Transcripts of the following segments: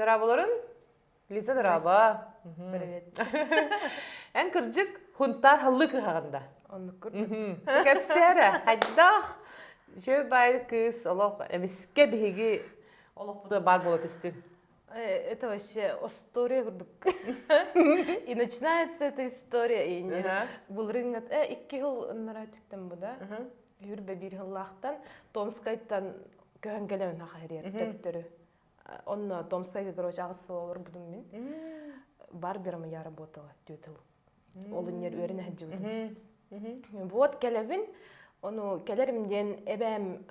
Дорооболорун, Лиза дорообо. Привет. Эн кырдьык хунтаар халлыы кыһаҕын да. Оннук курдук. Кэпсээрэ, хайдах үчүгэй баай кыыс олох эмискэ биһиги олохпутугар баар буола түстүн. Это вообще история курдук. И начинается эта история. И былырыҥҥат икки жыл ыннарааччыктан бу да. Хүрбэ биир жыллаахтан Томскайтан көһөн кэлэбин хахайрыйар төттөрү. Онно Томскайга, короче, аҕыс сыл олорбутум мин. Барбером я работала түөрт сыл. Ол инньэр үөрэнэ сылдьыбытым. Вот кэлэбин, ону кэлэрим диэн эбээм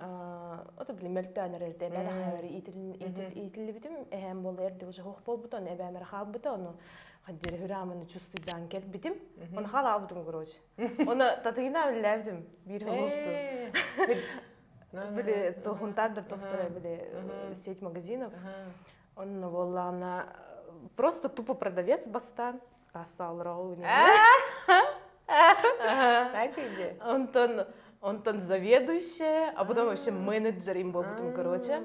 ото били мөлтөөн эрэрдэ эбээ хаайбар иитиллибитим эһээм буолла эрдэ уже суох буолбута ону эбээм эрэ хаалбыта ону хаддьары хүрээманы чувствуйдаан кэлбитим ону хаалаабытым короче ону татыгына үллээбитим биир хомукту били хунтаардар тохтора били сеть магазинов онно буоллаҕына просто тупо продавец бастаан кассаалара Онтон онтон заведующая, а потом вообще менеджер им буолбутум, короче.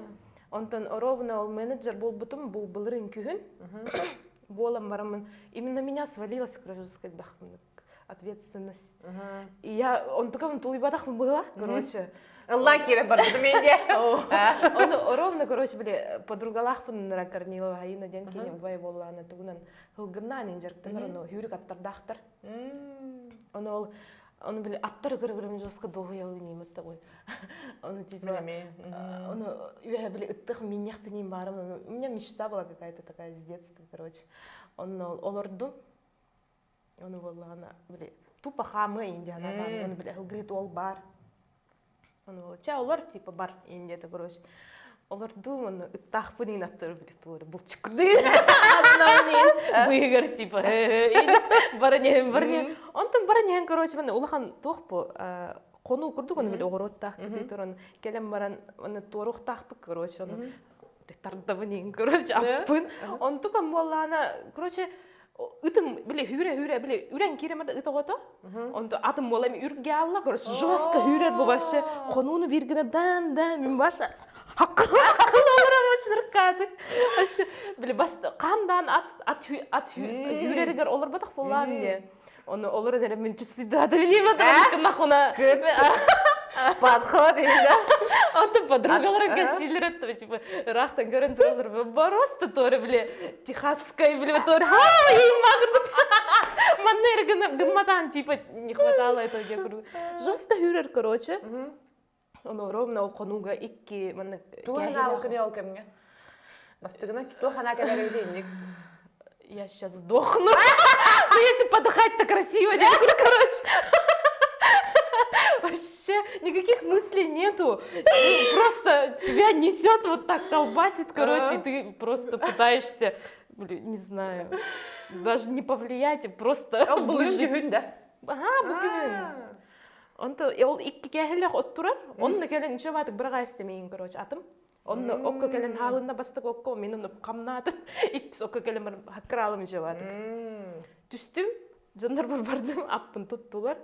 Онтон ровно ол менеджер буолбутум бу былырын күһүн буолан бараммын именно меня свалилась, короче, сказать, ответственность. И я онтукам тулуйбатахпын быһылаах, короче. Ыллаан киирэн барбытым инде. Ону ровно, короче, били подругалаахпын Нара Корнилова Айына диэн кини убай буоллаана тугунан һылгыннаан ин дьарыктанар ону хүүрүк аттардаахтар. Ону ол ону били аттары көрө-көрө жестко дуоһуйалыы нимет такой. Ону типа ону үөһэ били ыттых минньэх пинин баарым у меня мечта была какая-то такая с детства, короче. Онно олордум. Ону буоллаҕына били тупо хаамыа индианатаан ону били ылгыһыт уол баар. Ону чэ олор типа бар индията короче. Олордуум ону ыттаахпын иин аттары били туору булчуккурдуй. Быыгар типа баран иһэн баран иһэн. Онтон баран иһэн короче маны улахан туох бу хонуу курдук ону били оҕуруоттаах кытыы туран кэлэн баран оны туоруохтаахпыт короче ону тардабын иин короче аппын. Онтукам буоллаана короче ытым били хүүрэ-хүүрэ били үрэн киирэмэр да ыт оҕото онто атым буола эми үргэ алла короче жестко хүүрэр бу вообще хонууну биир гына дан дан мин баша хаккылаларкаатык вообще били бас хаандаан ат ат ат хүүрэригэр олорботох буоллаам не ону олорон эрэ мин чувствуйдаата билиим нахуна Подход да? Онтон подругалара кэссиилэр өттө типа ыраахтан көрөн тураллар просто туора били техасскай били туора манна эрэ гымматаан типа не хватало этого диye курдук жестко хүрэр короче ону ровно ол хонууга икки маннык Туох ханаабыккыный ол кэмҥэ? Бастыгынан туох ханаа кэлэр эбит инник? Я сейчас сдохну. Ну, если подыхать-то красиво, короче. Вообще никаких мыслей нету. Просто тебя несет вот так, колбасит, короче, и ты просто пытаешься, блин, не знаю, даже не повлиять, а просто выжить. да? Ага, бу күһүн. Онто ол икки кээһэлэх от турар. Онно кэлэн ничего баатык быраҕа истэмейин, короче, атым. Онно окко кэлэн хаалынна бастак окко мин ону хамнаатым. Иккис окко кэлэн баран хаккыраалым ничего баатык. Түстүм, дьоннорбор бардым, аппын туттулар.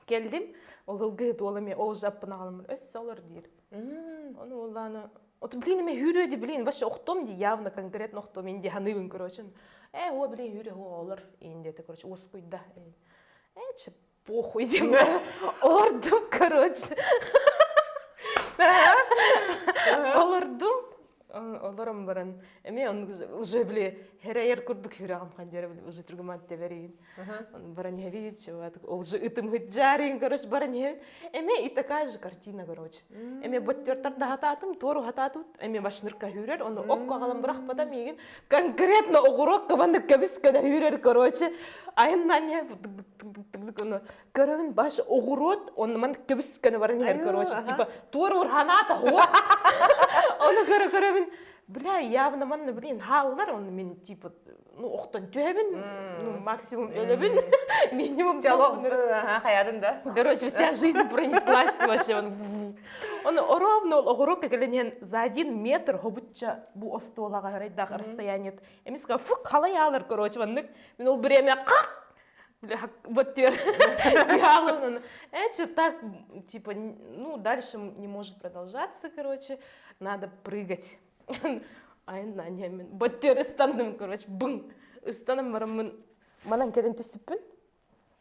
Келдим, ол ылгыһыт уол эмиэ ол же аппын аҕалым өссө олор диир. Ону уоллааны от блин эме хүүрүө ди блин вообще охтом ди явно конкретно охтом инди ханыыбын короче. Э уо блин хүүрүө уо олор инди короче уоскуйда. Э похуй диэн олордум короче олордум олорон баран эмиэ оннук уже били хэрэйэр курдук сүрэҕим хандьара били уже түргүмат тэбэригин баран иһэбит ол же ытым хыджарин короче баран иһэбит эмиэ и такая же картина короче эмиэ боттертар даһатаатым туору хатаатыбыт эмиэ башнырка хүүрэр ону окко аҕалан бырахпата миигин конкретно оҕуруок кыбаннык көбүс көнө хүүрэр короче айыннан иһэн ону көрөбүн баш оҕуруот онно маннык көбүс көнө баран иһэр короче типа туор ханаата хуа ону көрө көрөбүн бля явно манна блин хааллар ону мин типа ну охтон түһэбин ну максимум өлөбүн минимум хаядын да короче вся жизнь пронеслась вообще ону ровно ол оҕуруокка кэлэн иһэн за один метр хобучча бу остуолаҕа харайдаах расстояние эмискэ фук халай аалар короче маннык мин ол время как бля вот теперь это так типа ну дальше не может продолжаться короче надо прыгать. Айаннаан иһэммин боттер ыстанным, короче, бың! Ыстанан бараммын манан кэлэн түспүппүн.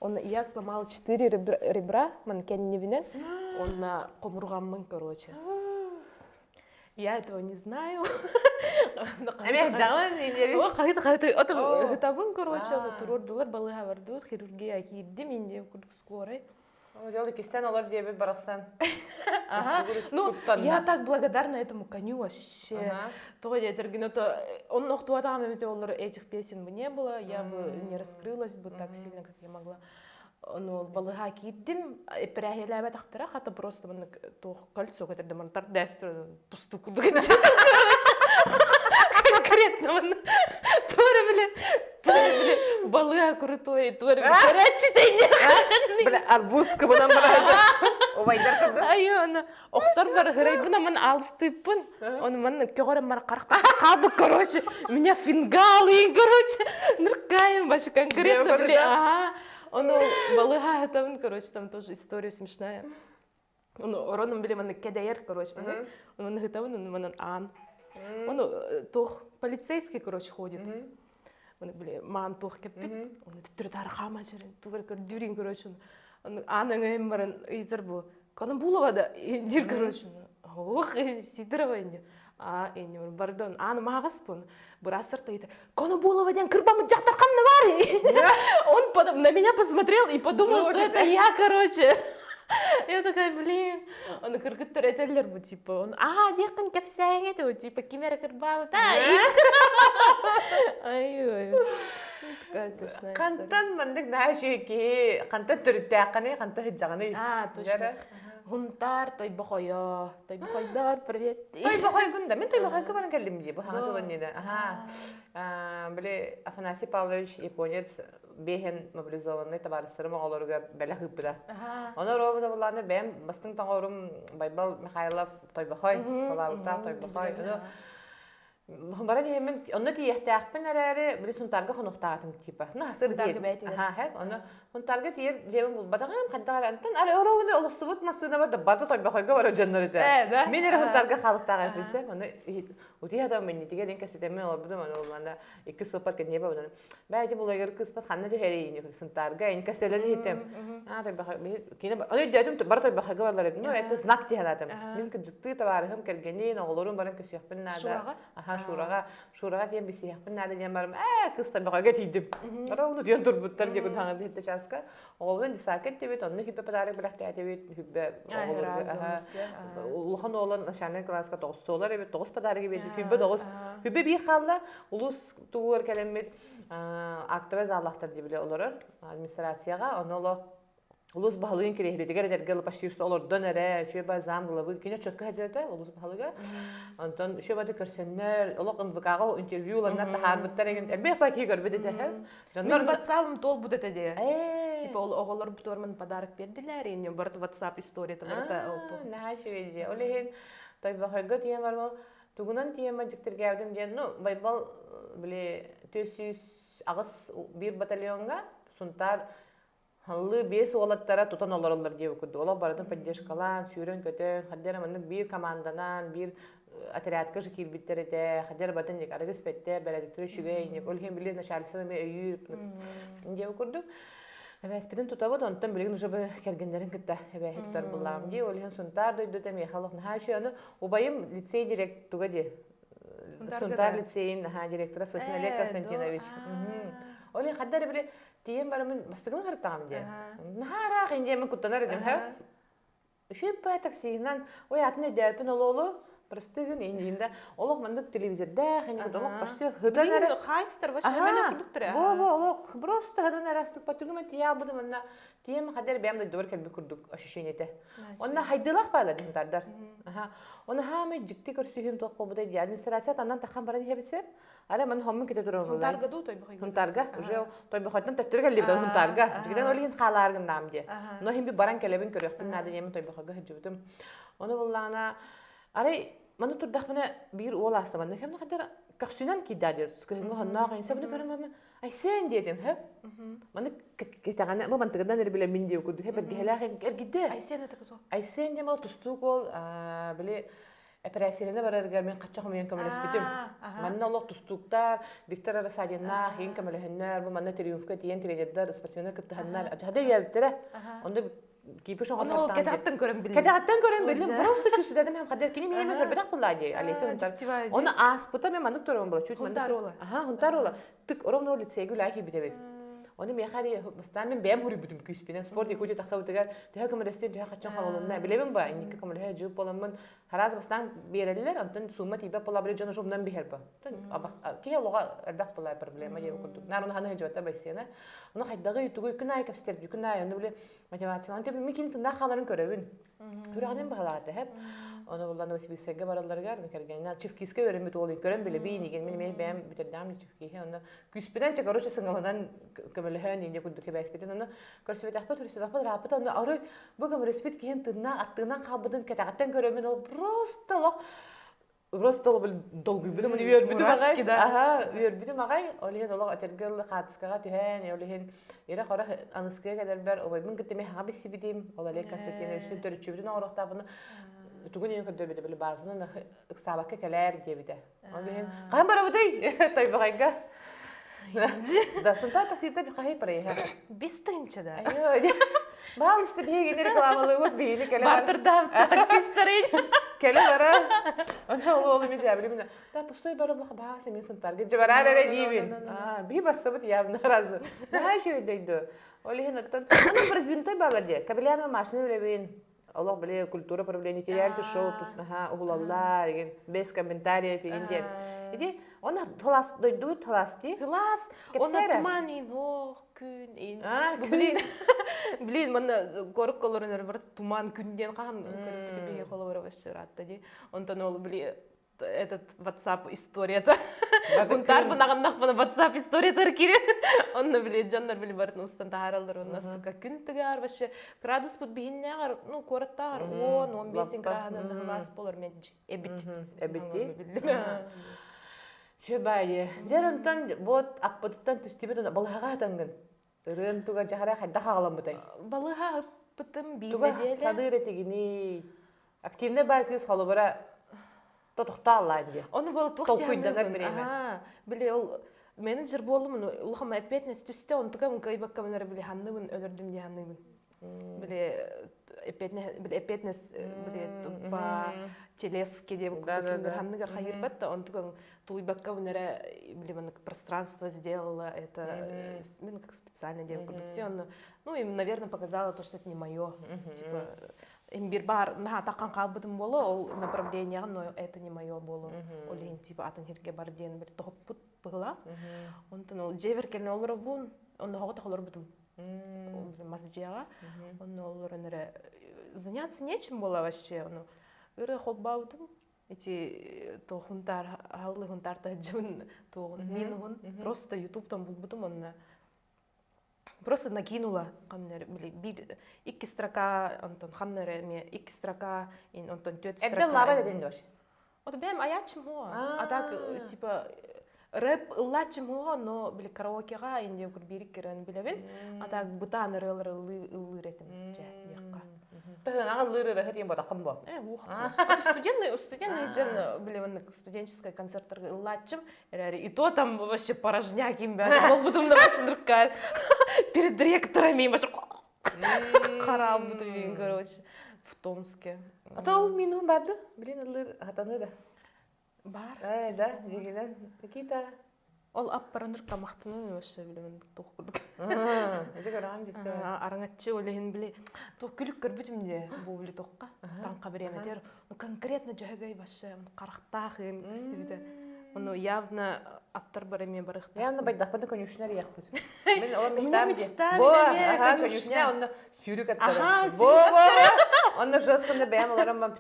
Онно я сломала четыре ребра, ман кэннибинэн, онно хомурҕаммын, короче. Я этого не знаю. Эмиэ дьаҕын индиэри. Хаһыт хаһыт ото ыһытабын, короче, ону туруордулар балыыһа бардыбыт, хирургия киирдим, индия курдук скорой. Дьол иккистэн олор диэбит барахсан. Ага. Ну, я так благодарна этому коню вообще. Тоҕо диэтэргин, это он охтуатаҕым эмите олор этих песен бы не было, я бы не раскрылась бы так сильно, как я могла. Ну, балыһа киирдим, эпэрээһилээбэтэхтэрэ, хата просто маннык туох кольцо көтөрдө ман тардээстер тусту курдук конкретно манна туора биле туора биле балыа крутой туора биле көрөөччү Бля, арбуз кыбынан бараһы. Убайдар кырды. Айы, аны охтор бар хырайбын аман алыстыыппын. Оны манна көҕөрөн бар харах хаалбыт, короче, меня фингалы, короче, ныркаем вообще конкретно, бля, ага. Ону балыха хатабын, короче, там тоже история смешная. Ону оронум били манна кэдэйэр, короче, ону хытабын, ону манан аан. Ону туох полицейский, короче, ходит. Оны били маан туох кэппит. Ону төттөрү таары хаама жерин, тугар көрдүүрин, короче, ону аан өҥөйүм баран ыйытар бу. Канабулова да дир, короче, ох, Сидорова инде. А, инде бардон, ааны мааҕаспын. Быраастар ыйытар, Канабулова диэн кырбаммыт дьахтар ханна бар? Он потом на меня посмотрел и подумал, что это я, короче. Я такая, блин. Он кыргыттар этэллэр бу, типа, он, аа, диэххин кэпсээҥ этэ, типа, ким эрэ кырбаабыт, Ай, ой. Такая смешная история. Хантан маннык наһаа үчүгэй киһи хантан төрүттээххиний, хантан сылдьаҕыный? А, точно. Хунтаар Тойбохойо. Тойбохойдор, привет. Тойбохойгун да. Мин Тойбохойго баран кэллим дии. Бу хаҥа сыл иннинэ. Аха. Били Афанасий Павлович японец биэһин мобилизованный табаарыстарым оҕолоругар бэлэх ыыппыта. Ону оруобуна буллааны бэйэм бастыҥ тоҥорум Байбал Михайлов Тойбохой, холаабыттаах Тойбохой. Ону Баран иһэммин онно тиийиэхтээхпин эрээри, били Сунтаарга хонуохтаатым типа. Ну, хасыр Сунтаарга тиийэр. Аха, хэп. Ону Сунтаарга тиийэр дьиэбин булбатаҕым, хайдах эрэ антон ары оруобуна олохсубут массыынабар да барыта Тойбохойго барар дьоннор этэ. Э, да? Мин эрэ Сунтаарга хаалыктаах эппинсэ. Ону утуйа да миннитигэр ин кэпсэтэммин олорбутум, ону уллана икки суоппар кэнниэбэ онон бэйти булайгар кыыспат ханна түһэрийини Сунтаарга ин кэсэлэн иһитим. Аа Тойбохой кини ону өйдөөтүм бары Тойбохойго барлар эбит. Ну, это знак дии санаатым. Мин кырдьыктыы табаарыһым кэргэнин, оҕолорум баран көсүөхпүн наада. Шураҕа? Аха, Шураҕа. Шураҕа диэн билсиһиэхпин наада диэн барым. Ээ, кыыс Тойбохойго тиийдим. Ровно утуйан турбуттар диye кутаҥа диэттэ чааска. Оҕобунан десакка иттибит, онно хүббэ подарок бэлэхтээтибит, хүббэ оҕолорго аха улахан уолан начальнай кылааска тоҕус эбит, тоҕус подарок биэрдик, хүббэ тоҕус. Хүббэ биир хаалла, улуус тугугар кэлэммит актовай заллахтар дии олорор администрацияҕа, ону олох улус баһылыгын кириэһилэтигэр этэргэ почти что олордон эрэ үчүгэй зам главы кини четко хадьырата улус баһылыга онтон үчүгэй бады көрсөннөр олох НВК-га интервью ыланнар таһаарбыттар эгин элбэх баки көрбүт этэ дьоннор Мин WhatsApp-ым туолбут этэ дии. Типа ол оҕолор бутуорман подарок бердилэр, и барыта WhatsApp историята барыта ол туох. Наһаа үчүгэй дии. Ол иһин Тойбохойго тиийэн барбал тугунан тиийэн дьиктиргээбитим диэн, ну, Байбал били 408 биир батальоҥҥа Сунтаар Халлыы биэс уолаттара тутан олороллор диэбит курдук. Олох барытын поддержкалаан, сүүрэн-көтөн, хаддара маннык биир команданан, биир отрядка же киирбиттэр этэ, хаддара батын ник арыгы испэттэр, бэрээдэктэрэ үчүгэй, ник ол иһин били начальство эмиэ өйүүр диэбит курдук. Эбээспитин тутабыт, онтон билигин уже кэргэннэрин кытта эбээһи тутар буллаҕым дии. Ол иһин Сунтаар дойдута миэхэ олох наһаа үчүгэй. Аны убайым лицей директуга дии. Сунтаар лицейин наһаа директора Сосин Олег Константинович. Ол иһин хаддара били Тиийэн бараммын бастакыбын харытаҕым диэн. Наһаа ыраах индиэммин куттанар этим һэ. Үчүгэй таксиһынан ой атын өйдөөппүн олоолу простыгын индиинда олох маннык телевизордаах ини олох почти хытан эрэ хайстар вообще мэлэ курдуктар бо бо олох просто хытан эрэ астыкпа түгүмэ тиийэ албытым онна тиийэм хадер бэйэм дойдубар кэлбит курдук ощущение этэ онно хайдылах баала динтардар аха оны хаамай дьикти көрсүһүм туох буолбута дии администрация таннан тахан баран иһэбитсэ Ара ман хоммун кете туран Хунтаарга дуу Тойбохойго? Хунтаарга уже Тойбохойтон төттөрү кэллибит Хунтаарга. Дьигинэн ол иһин хаалаар гыннаам диye. Но иһин би баран кэлэбин көрүөхпүн наада диэмин Тойбохойго сылдьыбытым. Ону буллаҕына арай маны турдахпына биир уол ааста манна кэмне хаддар көхсүнэн киирдээ диир кыһыҥҥы хонноох инсэ буну көрөн Айсен диэтим хөп. Маны кэтэҕинэ бу мантыгынан эрэ билэммин диэ курдук хэп эргиһэлээх эргидде. Айсен это кто? Айсен диэн ол тустуук уол били. Эпэрээссийэлэнэ барарыгар мин хачча хомуйан көмөлөспүтүм. Манна олох тустууктар, Виктор Рассадиннаах иин көмөлөһөннөр, бу манна Триумфка тиийэн тренердэр, спортсменнар кыттыһаннар, адьаһада өйөөбүттэрэ. Онно кипиш Ону ол кэтэҕиттэн көрөн биллим. Кэтэҕиттэн көрөн биллим. Просто чувствуйдадым hem хадер кини миэме көрбөтөх булла дии Олеся Хунтар. Оны ааспыта мен маннык турабын була. Чуть Хунтар ола. Аха, Хунтар ола. Тык ровно лицейге үлэ киирбит Оны миэхэ бастаан мен бэйэм хуруйбутум күүспүнэн спорт Якутия тахсабытыгар төһө көмөлөстүн төһө хаччан халалынна билэбин ба инникки көмөлөһө жууп боламмын хараас бастаан биэрэллэр онтон сумма тиийбэт буолла били дьон уже умнан биһэр ба киһи олоҕо элбэх буолла проблема диэбит курдук наар ону ханы жуатта байсыана ону хайдаҕый тугуй күн аайы кэпсэтэр күн аайы ону били мотивациялаан мин кини тыннаах хааларын көрөбүн Күрэҕинэн баһылаата хэп. Ону булла Новосибирскайга баралларыгар кэргэнинэн Чевкискэ үөрэммит уол көрөн билэбиин игин мин эмиэ бэйэм бүтэрдэҕим Чевкиһи онно күүспүнэн чэ короче сыҥаланан көмөлөһөн инде курдук кэбээспитин ону көрсүбэтэхпит көрсүбэтэхпит ырааппыт онно арый бу көмөлөспүт киһин тыннаах аттыынан хаалбытын кэтэҕиттэн көрөммүн ол просто олох Просто ол долгуйбутум, үөрбүтүм аҕай. Аха, үөрбүтүм аҕай. Ол иһин олох этэргэ дылы хаатыскаҕа түһэн, ол иһин ирэ-хоро аныскыга кэлэрбэр убайбын кытта эмиэ хаҥа билсибитим. Ол Олег Константиновичтын төрүччүбүтүн оҥоруохтаахпын тугун иһин көрдөрбүтэ, били баазанан ыксаабакка кэлээр диэбитэ. Ол иһин хаһан барабытый? Тойбохойго. Да, Сунтаар таксита хаһый проеха? Бес тыһынча да. Баалыста биһигини рекламалыыбыт биһини кэлэ Бартердаабыт таксистары. Кэлэ бара. Она ол уолу мижабили Да, пустой бара баха баа семен Сунтаарга жабараар эрэ диибин. Аа, би барсабыт явно разу. Наһаа үчүгэй дойду. Ол иһин оттон аны продвинутай баалар дии. Кабелянова машина үлэбин. Олох били культура правление реалити шоу наһаа уһулаллар деген без комментариев игин диэн. Ити оны тылас дойду тылас дии. Тылас. Оны туман ин ох күн ин. Блин. Блин, манна горок колорун өрө бар туман күн диэн хаһан көрүппүтү биһи холобура вообще ыраатта дии. Онтон ол били этот WhatsApp историята. Бунтар бунагыннахпына WhatsApp историятар кире. Онно били дьоннор били барын устан таһаараллар онно астыка күн тыгаар вообще градус бут биһиннээҕэр ну куораттааҕар 10 15 градуһунан хылаас болор медж эбит. Эбит дии. Сүбайы. Дьэр онтон бот аппытыттан түстүбүт балаһаҕа хатангын. Ырыан туга дьахара хайдах аҕаламмытай? Балыһа ыппытым биир Туга нэдиэлэ. саныыр этигиний? Активный бай кыыс холобура тотухтааллаан диye. Оны бол туох Толкуйданар бириэмэ. Аха. Били ол менеджер буоллум, улахан эппиэтинэс түстэ, онтука кыайбаккабын эрэ били ханныбын өлөрдүм дии ханныбын. Били эппиэтинэс били эппиэтинэс били туппа телески диэбит курдук ханныгар хайырбат да онтукаҥ тулуйбаккабын эрэ били маннык пространство сделала это ну как специально диэбит курдук онно ну им наверное показала то что это не мое типа им бир баар наһаа таххан хаалбытым буолуо ол направлениеҕа но это не мое буолуо ол иһин типа атын сиргэ бар диэн бир тоһуппут быһыылаах онтон ол дьиэбэр кэлэн олоробун онно оҕото олорбутум мас дьиэҕэ онно олорон эрэ заняться нечем было вообще ону ыры холбообутум эти то хунтаар аһыллы хунтаар таһыдьыбын туоҕун минуһун просто ютубтан булбутум онно просто накинула ханна били биир икки строка онтон ханна эрэ эмиэ икки строка онтон түөрт строка Эрдэ лаба дедин дос. Вот бэм аячым хуа. А так типа рэп ыллааччым хуа, но били караокеға инде биирик кирэн билэбин. А так бытаан ырыалар ыллыыр этим дьэ диэххэ. Тыһынаҕа ыллыыр ырыа диэн ботаххын бо. Э, ух. Студентный, студентный дьэн били маннык студенческай концерттарга ыллааччым. Эрээри и то там вообще порожняк им бәрі. Болбутум да вообще перед ректорами вообще хараабытым короче в Томске. А то ол минуһун барды? Блин, ыллыр хатаны да. Бар. Э, да, дьигинэн. Никита. Ол аппараныр камахтанын вообще билемин туох курдук. Ити көрөҕөн дьикти. Араҥаччы ол иһин били туох күлүк көрбүтүм дии бу били туохха таҥха бириэмэтигэр ну конкретно дьөһөгөй вообще харахтаах ыын көстүбүтэ. Ону явно аттар бар эмиэ барыахтаах. Явно байдахпыт конюшня иэхпит. Мин ол мечтам мечтам Бо, аха, конюшня онно сүүрүк аттары. Бо, бо, онно жестконно бэйэм олорон бам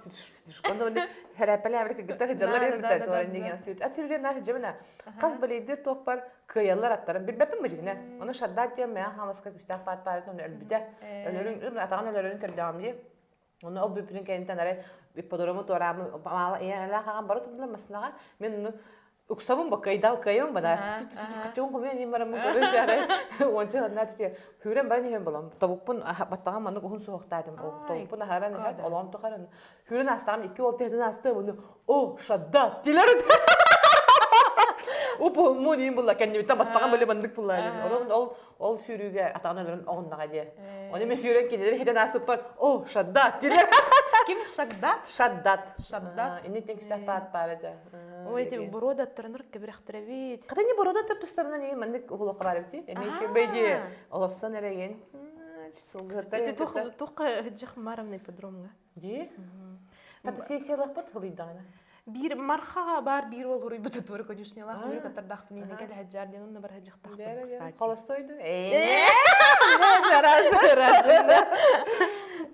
онно хәрәпәле кыргыттар дьаллар эрбитэ туоран деген сүүрүк. Ат сүүрүгэр наар жабына. Хас балейдир туохпар кыайаллар аттарын билбэппин быжигинэ. Ону шаддаат диэн мээн хааласка күстээх паат паарын онно өлбүтэ. Өлөрүн атаҕын өлөрүн көрдөҕүм дии. Онно ол бүппүтүн кэнниттэн арай ипподрому туорааммын маала ийэ элээх аҕам бары турдулар массыынаҕа. Мин ону. Уксабын бакайдал кыайым бана. Хаччыбын хомуйан иһин бараммын көрөн шары. Уонча ханна түтэ. Хүрэн баран иһэн болом. Тобукпун баттаҕам маннык уһун суохтаатым. Тобукпун аһаран иһэн олоом тухарын. Хүрэн астаҕым икки уол тиһэтин астым. Уну о шадда дилер. Упу мун иин булла кэннибиттэн баттаҕам били маннык булла. Орон ол ол сүүрүүгэ атаҕын өлөрөн оҕуннаҕа диэ. Оны мен сүүрэн кинилэр хитэн аасыппар о шаддат дилер. Ким шагдат? Шаддат. Шаддат. Инниттен күстээх паат баар этэ. Ой, эти бородаттарыныр кэбирэхтэрэбит. Хата не бородаттар тустарынан ии маннык уһулуққа бар эбити. Эми еще бэйди олоссон эреген. Сылгырта. Эти тухка хыджих марамный подромга. Ди? Фотосессиялахпыт хылыйдаҕына. Биир мархаҕа баар биир уол хуруйбут туора конюшнялаах мүрүк аттардаахпын иинэ кэлэ хаджаар диэн онно бар хаджахтаахпын кстати. Холостойду.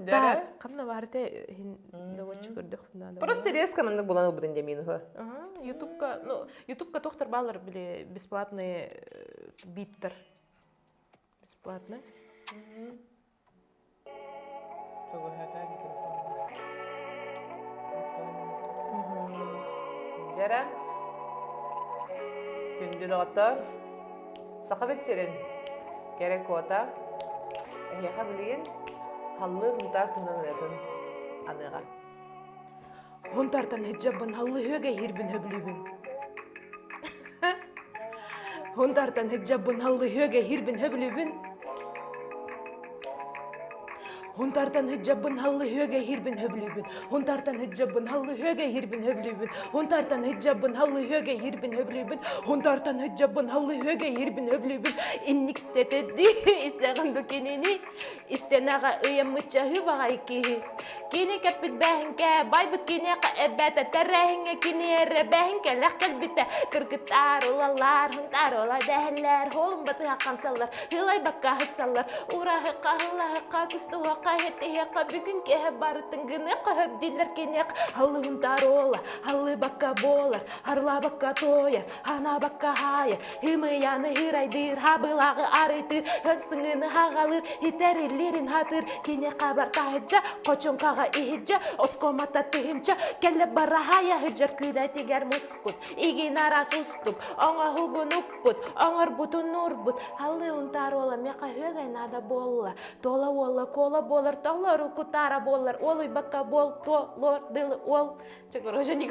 Так, ханна баар те хин доводчик көрдөх надо. Просто резко маннык булан ылбытын дэмиин уһу. Ютубка, ну, Ютубка тохтор баалар били бесплатные биттер. Бесплатно. Дьэрэ, күндү доҕоттор, Сахабыт сирин кэрэ куота эһиэхэ билигин Һаллыы Һунтаар туһунан ырыатын аныаҕа. Һунтаартан һыдьабын һаллыһыага иһирбин хөбүлүүбүн. Һунтаартан һыдьабын һаллыһыага иһирбин хөбүлүүбүн. Һунтаартан һыдьабын һаллыһыага иһирбин хөбүлүүбүн. Һунтаартан һыдьабын һаллыһыага иһирбин хөбүлүүбүн. Һунтаартан һыдьабын һаллыһыага иһирбин хөбүлүүбүн. Һунтаартан һыдьабын һаллыһыага иһирбин хөбүлүүбүн. Инниктэтэ исэҕин ду кинини Истэнаҕа ыйаммычча баҕай киһи. Кини кэппит бээһиҥкэ, байбыт киниэхэ эбэтэ, тэрээһиҥҥэ кини эрэ бээһиҥкэлэх кэлбитэ. Кыргыттар улаллар, хунтаар ула дэһэллэр, холум батыһа хамсаллар, ылайбакка хыссаллар, ураһыкка, ыллаһыкка, кустуһуохха, иһиттиһиэххэ, бүгүн киэһэ барытын гыныахха хөп дииллэр киниэх. Халлы хунтаар уола, халлыбакка буолар, харлаабакка туойар, ханаабакка хаайар, Ымыйаны ырайдыыр, хабылаҕы арыйтыыр, һын-сыҥыны хаҕалыыр, итэриллиирин хатыыр, кини хабар таһыдьа, хочоҥкаҕа иһидьэ, оскуомата тыһынча, кэлэ бара хайаһыдьар күүлэтигэр муспут, игин араас уступ, оҥоһугун укпут, оҥорбутун уурбут, халлыы унтаар уола миэхэ үөгэй наада буолла, туола уола куола буолар, толору кутаара буолар, уолуйбакка буол, туолуор дылы уол. Чэ, короче, не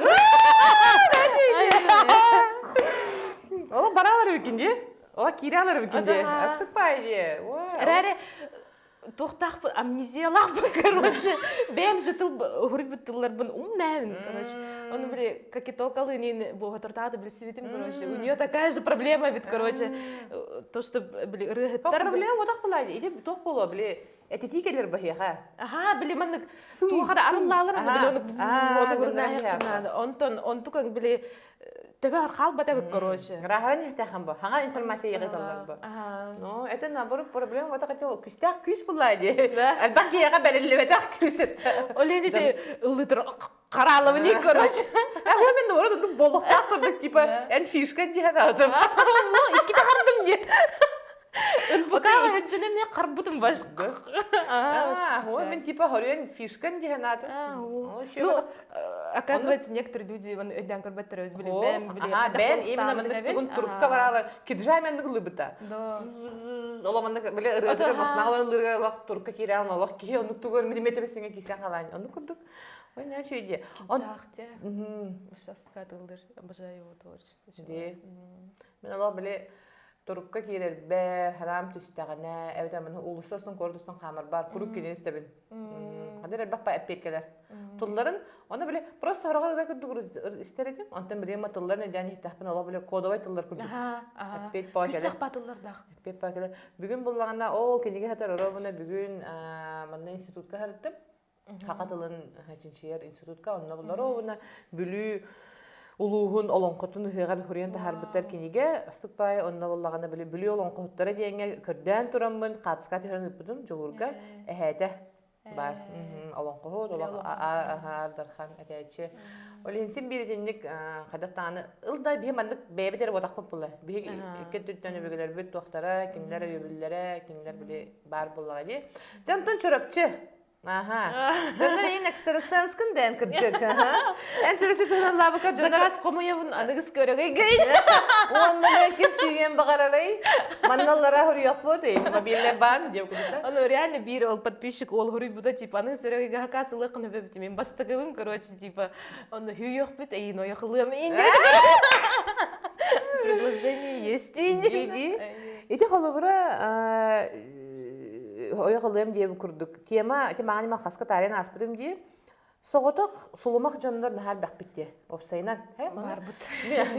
Ола баралар эбикин дии. Ола киирэлэр эбикин дии. Астык баай дии. Эрээри туохтаахпын амнезиялаахпын короче бэйэм же тыл уһуруйбут тылларбын умнэһин короче ону били кокетокалыынин буоһатортааты билсибитим короче у нее такая же проблема ведь короче то что били ырыаһыттар проблема отах була ити туох буолуо били Этитии кэлэр баһыаха. Аха, били маннык туохара арыллаалар били ону ону Онтон онтукан били төбө хаалбат эбит короче. Рахаран ихтахан бу. Хаңа информация йыгыталлар бу. Ну, это наоборот проблема вот хотел күстәх күс булла ди. Элбэх киһиэхэ бэриллибэтэх күс это. Ол ини ыллытыр Караловни, короче. А ол мен наоборот онтук болуктаах курдук типа эн фишка диэн аатым. Икките хардым диye. НПК хеджене мен карбытым баш. А, ол мен типа хорен фишкан диэн аатым. Ну, оказывается, некоторые люди вон өйдән көрбөттөр өз били бен били. Ага, бен именно мындык тугун турукка баралар. Киджа мен лыбыта. Да. Ола мындык биле ырыа маснаалар лырга турукка кире алма олох киһи оннук тугун милиметр бесеңе кисен халаан. Оннук курдук. Ой, наче иди. Он Сейчас тылдыр. Обожаю его творчество. Ди. Мен олох били турукка киирэрбэр, хараам түстэҕинэ, эбэтэр мин уулусса устун куорат устун хаамарбар куруук кинини истэбин. Хадыр элбэх па эппиэккэлэр. Тылларын, оны били просто сороҕор ыра курдук истэр этим. Онтон били ма тылларын өйдөөн иһиттэхпин олох били кодовай тыллар курдук. Эппиэт по кэлэр. Күсэх тыллардаах. Эппиэт по кэлэр. Бүгүн буллаҕына ол кинигэ хатар оробуна бүгүн манна институтка харыттым. Саха тылын чинчийэр институтка онно буллар уонна Бүлүү улууһун олоҥхотун ыһыаҕар хуруйан таһаарбыттар кинигэ Астыкпай онно буоллаҕына били Бүлүү олоҥхоһуттара диэҥҥэ көрдөөн тураммын хаатыска түһэрэн ыыппытым Дьулуурга эһээтэ баар олоҥхоһут олох аһаар дархан этээччи ол иһин син биир итинник хайдах даҕаны ыл да биһи маннык бэйэбит эрэ буотахпыт буолла биһи икки өттүттэн өбүгэлэрбит туохтара кинилэр өйөбүллэрэ кинилэр били баар буоллаҕа дии дьэ онтон Чурапчы. Аха. Дьоннор иин экстрасенскын дээн кырдьык. Эн сүрүсү туһунан лаабыка дьоннор Заказ хомуйабын аныгыс көрөгөйгөй. Уонна мен ким сүүйэн баҕарарый? Манналлара хоруйохпут, мобильный бан диэп курдук. Ону реально биир ол подписчик ол хоруйбута типа аны сүрөгөйгө хакаас ылыаххын өбөбүт мен бастакыбын короче типа онно хүүйөхпүт эйин ойохылыам иин Предложение есть Ди Ити холобура ойохылыам диэбин курдук Тема ити маҕан хаска таарыйан ааспытым дии. Соҕотох сулумах дьоннор наһаа элбэхпит дии. Уопсайынан. Барбыт.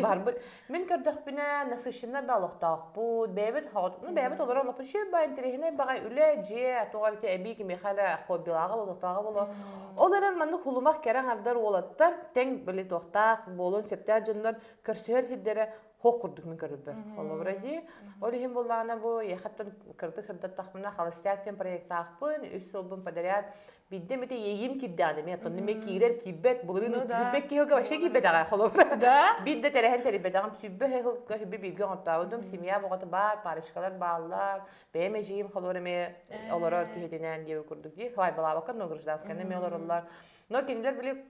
Барбыт. Мин көрдөхпүнэ насыщеннай ба олохтоохпут, бэйэбит ну бэйэбит олорор олохпут үчүгэй ба интэриэһинэй баҕай үлэ, дьиэ, туох эрэ эбии кимиэхэ эрэ хоббилааҕа болотооҕа боло. Ол эрэн маннык хулумах кэрэ аҥардар уолаттар тэҥ били туохтаах буолуон сөптөөх дьоннор көрсүһэр сирдэрэ Хоох курдук мин көрөрбөр. Холобура дии. Ол иһин буоллаҕына бу ехаттан кырдык сырдаттахпына холостяк диэн проектаахпын, үс сылбын подряд биирдэ эмитэ иэйиим киирдэҕинэ эмиэ оттон эмиэ киирэр киирбэт былырыын киирбэт киһилгэ вообще киирбэтэҕэ холобура. Да? Биир да тэрэһэн тэрийбэтэҕим сүүрбэ сылга сүбэ бииргэ оҥортообутум семья боҕото баар, парочкалар бааллар, бэйэм эдьиийим холобура эмиэ олорор киһитинээн диэбит курдук дии. Свадьбалаабакка, но гражданскайны эмиэ олороллор. Но кинилэр били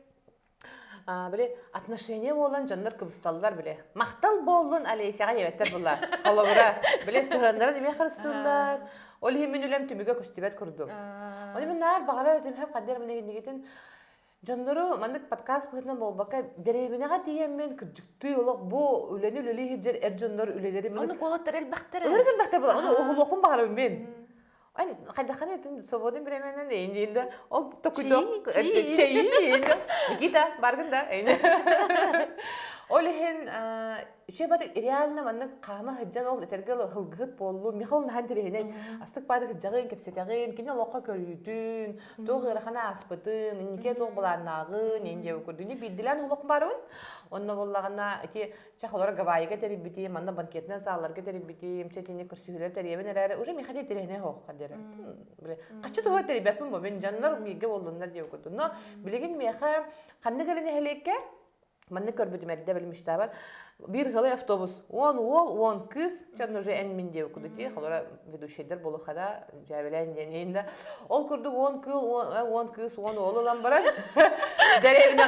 били отношения буолан дьоннор кыбысталлар били махтал буоллун Олесяҕа диэбэттэр була холобура били сыһыаннарын эмиэ харыстыыллар ол иһин мин үлэм түмүгэ көстүбэт курдук оны мин наар баҕарар этим хэп хаддер минигинигитин дьоннору маннык подкаст быһыытынан буолбакка дэриэбинэҕэ тиийэммин кырдьыктыы олох бу үлэни үлэлии сылдьар эр дьоннор үлэлэри Ону куолаттар элбэхтэр ынырык элбэхтэр була ону уһулуохпун баҕарабын мин Ань хайдаххана этин свободный временен эйин да ол токуйдуох чэйи Никита баргын да Ол иһин үчүгэй баты реально маннык хаама сылдьан ол этэргэ хылгыһыт буоллу Михаил наһан тириһинэй астык баады сылдьаҕын кэпсэтэҕин кини олоххо көрүүтүн туох ыарахана ааспытын иннике туох былааннааҕын ин диэбит курдук биирдилээн олох барыбын онно буоллаҕына ити Чэ, холоро Гавайига тэрийбитим, манна банкетнай залларга тэрийбитим, чэ итини көрсүһүүлэр тэрийэбин эрээри, уже миэхэ интэриэһинэй суох диэри. Били, хаччы туһугар тэрийбэппин бу, мин дьоннор бииргэ буоллуннар диэбит курдук. Но билигин миэхэ ханнык эрэ нэһилиэккэ маннык көрбүтүм эрдэ били мечтабар биир ыһылай автобус уон уол уон кыыс чэ уже эн мин диэбит курдук дии холоро ведущайдар буолуоххада дьээбэлээн диэн да ол курдук уон кыыл уон кыыс уон уол ылан баран дэриэбинэ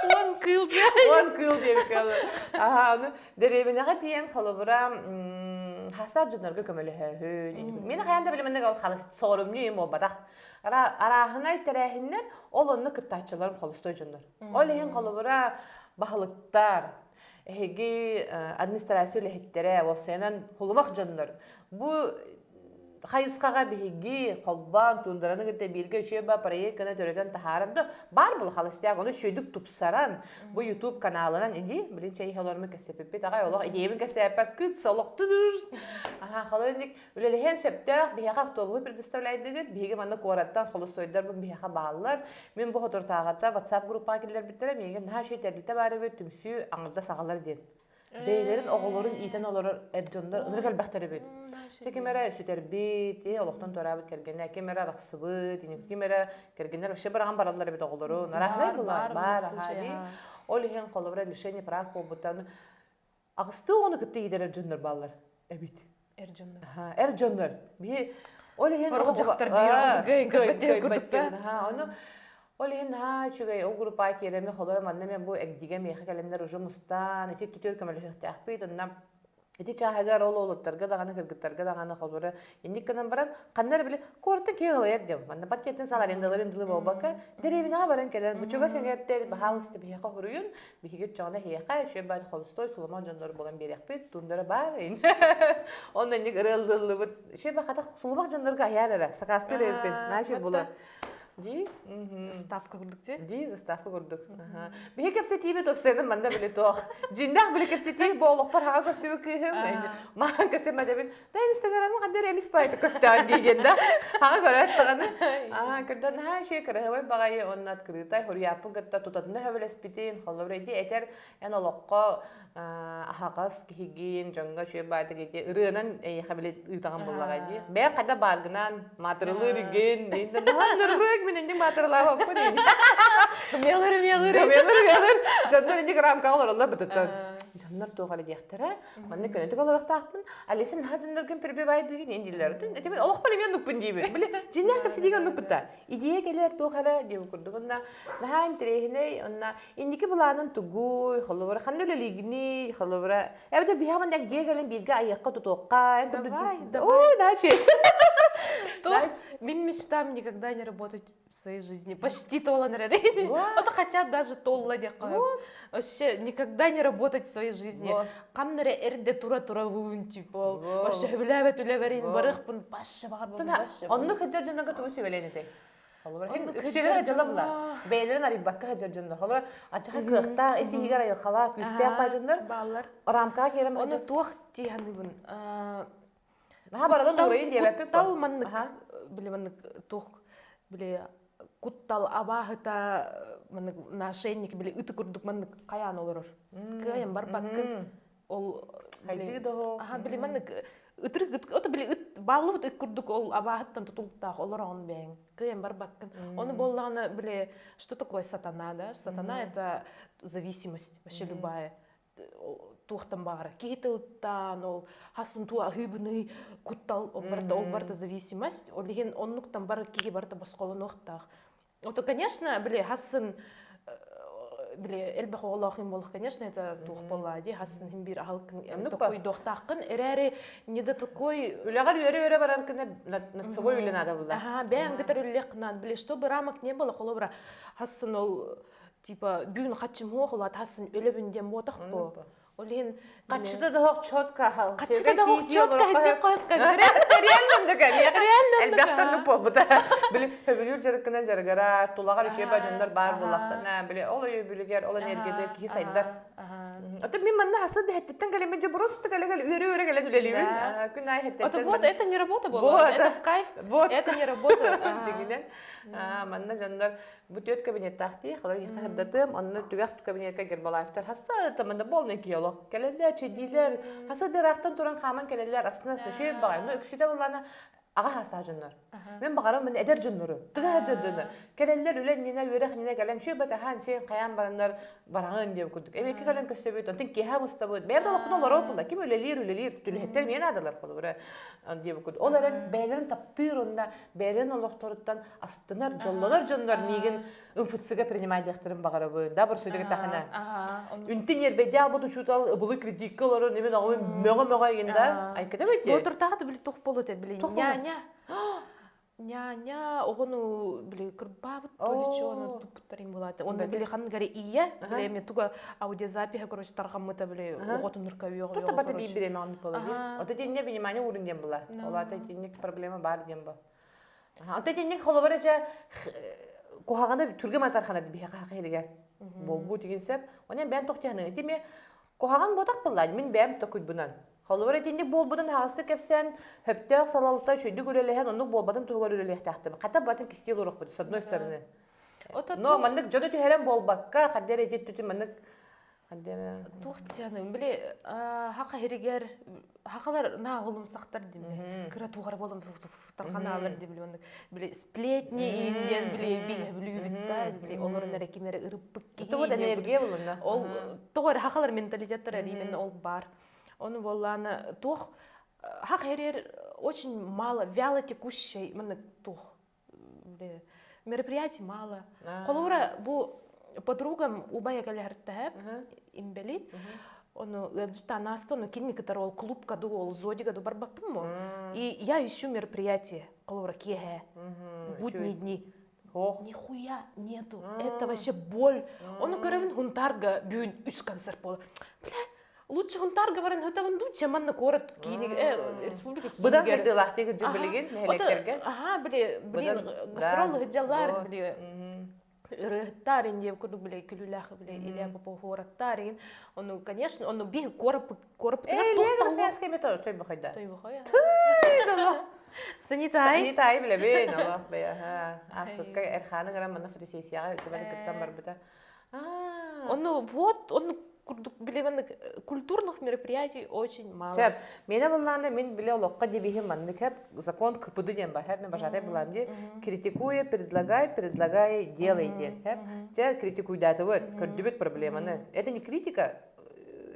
уон кыыл уон кыыл диэбит аха ону дэриэбинэҕэ тиийэн холобура хастаах дьоннорго көмөлөһөөһүн мин хайаан да билиминнэг ол халыс соорумньу буолбатах арааһынай тэрээһиннэр ол онно кыттааччыларым холустой дьоннор ол иһин холобура баһылыктар эһиги администрация үлэһиттэрэ, уопсайынан хулумах дьоннор бу хайысхаҕа биһиги холбоон туундараны кытта бииргэ үчүгэй ба проект гына төрөтөн таһааран да баар был холостяк ону үчүгэйдик тупсаран бу YouTube каналынан иди билин чэй олормо кэсэпиппит аҕай олох идеябын кэсээппэр кыт олох аха холоник үлэлэһиэн сөптөөх биһиэхэ автобуһу предоставляйдыгыт биһиги манна куораттан холостойдар биһиэхэ бааллар Мин бу соторутааҕыта WhatsApp группаҕа киллэрбиттэрэ, миигин наһаа үчүгэй тэрилтэ баар эбит, түмсүү аҥардас аҕалар диэн. Бэйэлэрин оҕолорун иитэн олорор эр дьоннор ынырык элбэхтэр эбит. Чэ ким эрэ сүтэрбит, олохтон туораабыт кэргэнэ, ким эрэ арахсыбыт, ким эрэ кэргэннэр вообще быраҕан бараллар эбит оҕолорун. Арааһынай булар, баар, аһаа, Ол иһин холобура лишение прав буолбуттан аҕыстыы оҕону кытта иитэр эр дьоннор бааллар эбит. Эр дьоннор. Эр дьоннор. Биһи ол иһин Орох дьахтар биир курдук Ону ол иһин наһаа үчүгэй ол группа киирэми холоро манна мен бу эгдигэ миэхэ кэлэннэр уже мустаан ити түтүөр көмөлөһүөхтээхпит онно ити чааһыгар ол уолаттарга даҕаны кыргыттарга даҕаны холобура инник гынан баран ханна эрэ били куораттан киһи ылайар диэн манна пакеттин сал арендаларын дылы буолбакка дэриэбинэҕэ баран кэлэн бу чугас эҥэрдэр баһаалыста биһиэхэ хоруйун Биһиги оччоҕуна эһиэхэ үчүгэй баар холустой сулуман дьоннор булан биэриэхпит, туундара баар. Онно инник ырыаллыллыбыт. Үчүгэй бахата сулумах дьоннорго айаар эрэ, сакаастыыр эбиппин. Наачы булан. Ди? Заставка курдук ти? Ди, заставка курдук. Биһи кэпсэтиибит опсайынан манна били туох. Дьиннээх били кэпсэтии бу олохпор хаҕа көрсүбүт кыыһым. Махан көсөмөдөбүн. Да инстаграмы хандар эмис байты көстөөн диигин да. Хаҕа көрөөт даҕаны. Аа, көрдөн наһаа үчүгэй кыраһыбай баҕайы уонна открытай хоруйааппын кытта тутатына сөбүлэспитин, холобура ити этэр эн олоххо аһаҕас киһигин, дьоҥҥо үчүгэй баайдык ити ырыанан эйиэхэ били ыытаҕын буллаҕай дии. Бэйэҥ хайда бааргынан маатырылыыр игин, ныррык мин инник маатырылаабаппын Мелыр, мелыр. Мелыр, мелыр. Дьоннор инник рамкаҕа олороллор бытыттан. Дьоннор туох эрэ диэхтэрэ. Манна көнөтүк олоруохтаахпын. Алиса наһаа дьонноргун перебивайдыгын ин дииллэр. Этим олохпор эмиэ оннукпун диибин. Били дьиҥнээх кэпсэтиигэ оннукпут да. Идея кэлэр туох эрэ диэбит курдук. Онна наһаа интэриэһинэй, онна инники былаанын тугуй, холобура ханна үлэлиигиний, холобура эбэтэр биһиэхэ манна дьиэ кэлэн бииргэ айыахха тутуохха, эн курдук Давай, давай. Ой, начи. То мин мечтам никогда не работать в своей жизни. Почти толан эрэр. Вот хотя даже толла диэххэ. Вообще никогда не работать в своей жизни. Ханна эрэ эрдэ тура-тура буун типа. Вообще сөбүлээбэт үлэбэрин барыахпын башша баҕарбын башша. Оннук сылдьар дьоннорго тугу сүбэлээн этэй? Холобура, үксүлэрэ дьыла була. Бэйэлэрин арыйбакка сылдьар дьоннор. Холобура, ачаха кыахтаах, ис иһигэр айылхалаах, күүстээх баа дьоннор бааллар. Рамкаҕа киирэн Ону туох дии саныыбын? Наһаа баралын уурайын диэбэппит Куттал маннык били маннык туох били куттал абааһыта маннык нашенник били ыты курдук маннык хайаан олорор. Кыайан барбаккын. Ол Хайдыы доһо. Аха били маннык ытырык ото били ыт бааллыбыт ыт курдук ол абааһыттан тутулуктаах олороҕун бэйэҥ. Кыайан барбаккын. Ону буоллаҕына били что такое сатана да? Сатана это зависимость вообще любая туохтан баара киһи тылыттан ол хасын туу аһыыбыный куттал ол барыта ол барыта зависимость ол иһин оннуктан бар киһи барыта босхолонуохтаах ото конечно били хасын били элбэх оҕолоох им буолах конечно это туох буоллаа дии хасын хин биир аһылыккын токуйдуохтааххын эрээри не до такой үлэҕэр үөрэ-үөрэ барар гына над собой үлэ надо было ага бэйэҥ кытары үлэлиэххин били чтобы рамок не было холобура хасын ол типа бүгүн хаччым суох улаат хасын өлөбүн диэн буотах бу ол иһин Хаччыта да хоох четко хаччыта да хоох четко хаччы қойып реально реально элбэхтэн буолбута били хөбүлүүр дьарыккынан дьарыгара тулаҕар үчүгэй дьоннор баар буоллахтана били ол өйөбүлүгэр ол энергияда киһи сайдар Ото мин манна хаса да хэттиттен кэлэммин же просто кэлэ үөрэ-үөрэ кэлэн үлэлиибин күн аайы хэттиттен вот это не работа была это в кайф вот это не работа дьиҥинэн манна дьоннор Бу түөрт кабинеттаах дии, халар хаһырдатым, онно түгэх кабинетка Гербалаевтар хасса таманда полный киолог. Кэлэллэр, чэйдиилэр, хаса дыраахтан туран хааман кэлэллэр, астына астына шөй баҕай. Но үксүтэ буллана аҕа хаастаах дьоннор. Мен баҕарам мен эдэр дьоннору, тыга дьон дьоннор. Кэлэллэр үлэ иннинэ, үөрэх иннинэ кэлэн шөй батаһаан сиэн хайаан бараннар бараҕын диэн курдук. Эбиэкки кэлэн көстөбүт, онтон киэһэ мустабыт. Бэйэм да олохпун олорор була. Ким үлэлиир, үлэлиир, түлэһиттэр миэн аадалар холобура диэбит курдук. Ол эрэн бэйэлэрин таптыыр онно бэйэлэрин олохторуттан астынар, дьоллонор дьоннор миигин МФЦ-га принимайдыахтарын баҕарабын. Да, борсуйдук эттэхинэ. Үнтүн ньиэрбэйдээх бут учуутал ыбылы критикка олорон имин оҕобун мөҕө-мөҕө игин да. Айкыта бити. Боотуртааҕы били туох болот били няня. Няня оҕону били кырбаабыт то ону туппуттар им булааты. Онно били ханнык эрэ ийэ били эми туга аудиозапиһа короче тарҕаммыта били оҕотун нурка үйөҕө Тут бата биир биреме оннук буола дии. Ото тинне внимание уурун диэн була. Олата итинник проблема бар диэн бу. Ото итинник холобура дьэ куһаҕаны түргэн матархана биһиэхэ хахыһылыгар буолбу тигин сеп. Онон бэйэм тохтиһаны ити куһаҕан буотах буоллаан мин бэйэм токуйбунан. Холобура итинник буолбутун хаҕыстык кэпсээн, хөптөөх салалта үчүгдүк үлэлэһэн оннук буолбатын туһугар үлэлиэхтээхтим. Хата батын кистиэл уруохпут с одной стороны. Но маннык дьону түһэрэн буолбакка, хаддер ити түтү маннык Туох диэным, били хаха хиригэр хахалар наа олумсахтар дим кыра тугар болом тарханаалар дим били оннук били сплетни иин били билүүбүт да били олорун эрэ ким эрэ ырыппыт киһи вот энергия булунна ол тоҕо эрэ хахалар менталитеттар именно ол бар ону буоллаана туох хах хиригэр очень мало вяло текущей маннык туох мероприятий мало. Холобура, бу подругам убайа кэлэһэртэһэп, имбэлит. Ону ыалдьыттаан ааста, ону кинини кытары ол клубка ду, ол зодига ду барбаппын мо. И я ищу мероприятие, холобура, киэһэ, будние дни. Нихуя нету. Это вообще боль. Ону көрөбүн Хунтарга бүгүн үс концерт буолар. Блядь, лучше Хунтарга баран ытабын дуу, чем манна куорат киини республика киинигэр. Быдан кырдыылаах тиги билигин нэһилиэктэргэ. Аха, били, блин, гастрол ыһыдьаллар, били, ырыһыттар инде курдук били күлүүлээх били Илья Попов уораттар игин. Ону, конечно, ону би корып корып Э, Илья Красноярский метро той бухайда. Той бухайда. Той дало. Санитай. Санитай билебин, олох бэйэ. Аспыкка Эрханы грам манна фотосессияга сыбаны кыттан барбыта. Ону вот, он курдук билебен культурных мероприятий очень мало. Чэп, мене буллаанда мин биле олоххо дебиһим маннык хэп закон КПД диэн бар хэп мен бажатай булаам ди критикуя, предлагай, предлагай, делай диэн хэп. Чэ критикуйдаатыбыт, көрдүбүт проблеманы. Это не критика.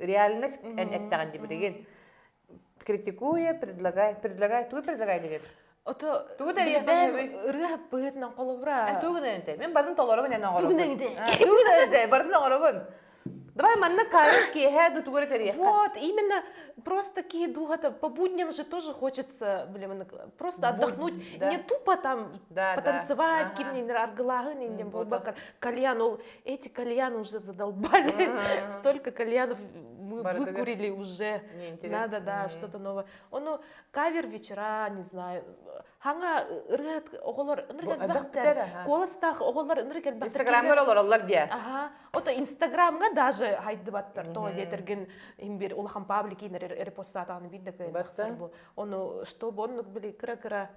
реальность эн эттэҕин дии билигин. Критикуя, предлагай, предлагай, тугу предлагай деген? Ото Тугу тэрийэххин сөбүй? Ырыа быһыытынан холобура. Эн тугу гынан этэй? Мин барын толоробун эн оҥоробун. Тугу гынан этэй? Тугу гынан этэй? Барын оҥоробун. Давай манна кайын киэһэ ду тугу эрэ тэрийэххэ. Вот, именно просто киһи дууһата по будням же тоже хочется, блин, просто отдохнуть, да. не тупо там да, потанцевать, да. кимнин аргылааһын индем Вот. буолбакка кальян, ол эти кальяны уже задолбали, столько кальянов мы Бардыгы. выкурили уже, Неинтересно. надо, да, что-то новое. Ону кавер вечера, не знаю, хаҥа ырыат оҕолор ынырык элбэхтэр, куоластаах оҕолор ынырык элбэхтэр. Инстаграмҥа олороллор диэ. Аха. Ото Инстаграмҥа даже хайдыбаттар. То диэтэргин им бир улахан паблик инер репостатааны бир да кыайбахсар бу. Ону чтобы оннук били кыра-кыра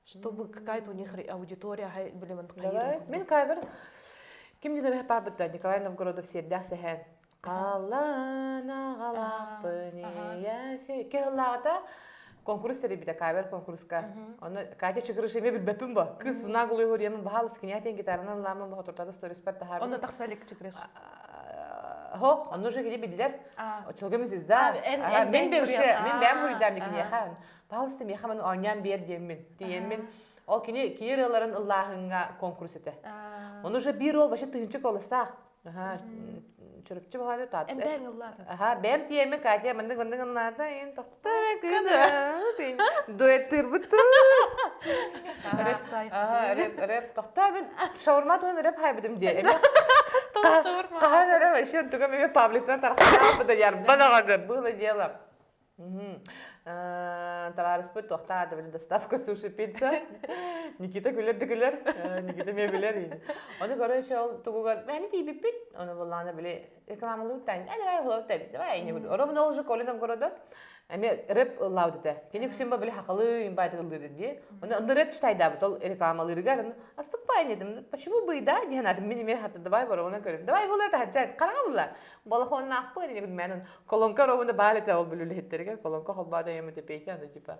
чтобы какая-то у них аудитория били Давай. Мин кавер ким динер пабытта Николай Новгородов сиэрдээх сэһэн. Халлаан аҕалаахпын ийэ Кыһыллааҕыта конкурс тэрийбитэ кавер конкурска. Оны Катя Чыкырыш эмиэ билбэппин бо. Кыыс наглую хуриямын баһаалыс кинятин гитаранан ылаамын бохотуртата сториспар таһаарбын. Онно тахса илик Чыкырыш. Хох, онно уже кини биллэр. Очолго звезда. Мин бэвше, мин бэм хуйдам дикиниэхэ. Пожалуйста, миэхэ маны оонньоон биэр диэммин. Тиэммин. Ол кини киир ыларын ыллааһыҥҥа конкурс этэ. Ону уже биир уол вообще тыһынча колостаах. Чөрөпчү баҕайы таатта. Эмбээн ыллаата. Аха, бэм тиэмэ Катя мындык мындык ыллаата, ин тохто кыына. Дуэттыырбыт туу. Рэп сай. Аха, рэп, рэп тохто мен шаурма туһун рэп хайбытым дии. Эме шаурма. Хаһан эрэ вообще туга меме пабликтан тархаабыта ярба даҕаны было дело. Табаарыспыт туохтаах да доставка суши пицца. Никита күлэр да күлэр. Никита эмиэ билэр. Ону короче ол тугугар мэни тиийбиппит. Ону буллаана били рекламалыыр тань. Э давай холоп тань. Давай не буду. Оромун ол же Коля Новгородов эми рэп ыллаабыт этэ. Кини күсүн били хакалы имбайт ыллыыр дии. Ону онно рэп читайдаабыт ол рекламалыырыгар астыкпай дедим. Почему бы и да диэн атым мин эмиэ хата давай барабына көрүм. Давай була таһаджай. Хараҥа була. Балахоннаахпын диэн мэнэн колонка ровно баар этэ ол бүлүлэһиттэригэр колонка холбоодо эми тепейте аны типа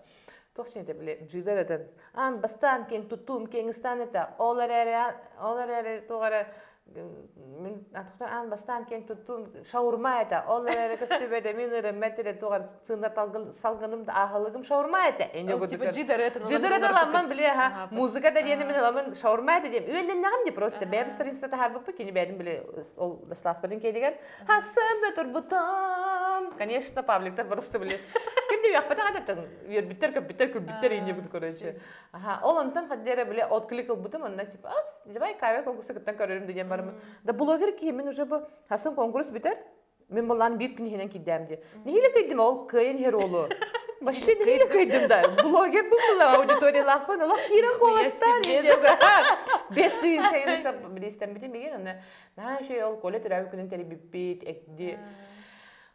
туох сиэнте били жидар этэн аан бастаан киэҥ туттуум киэҥ ыстаан этэ ол эрээри ол эрээри туох эрэ мин атахтан аан бастаан киэҥ туттуум шаурма этэ ол эрээри көстүбэтэ мин ырыммэт эрэ туох эрэ сыына салгыным да аһылыгым шаурма этэ типа жидар это жидар это ламман били аха музыка да диэни мин ыламын шаурма этэ диэм үөннэннэҕим ди просто бэйэм страница таһаарбыппыт кини бэйэтин били ол доставкатын киэнигэр Хасында турбутум. Конечно, пабликтар просто были. Ким де үөхпэтэх ататтан үөрбүттэр, көппүттэр, күлбүттэр иннибит короче. Аха, ол онтон хаддера бile отклик ылбытым, онна типа, давай каве конкурса кыттан көрөрүм деген барым. Да блогер киһи мин уже бу хасын конкурс бүтэр, мен буллан биир күн иһинэн киирдэм дии. Нэһиилэ кыйдым ол кыайын иһэр уолу. Вообще нэһиилэ кыйдым да. Блогер бу була аудиториялаахпын олох киирэн куоластаан Бес тыһыынча билистэммитим мигин онно Наһаа үчүгэй ол Коля төрөөбүт күнүн тэрийбиппит, эгди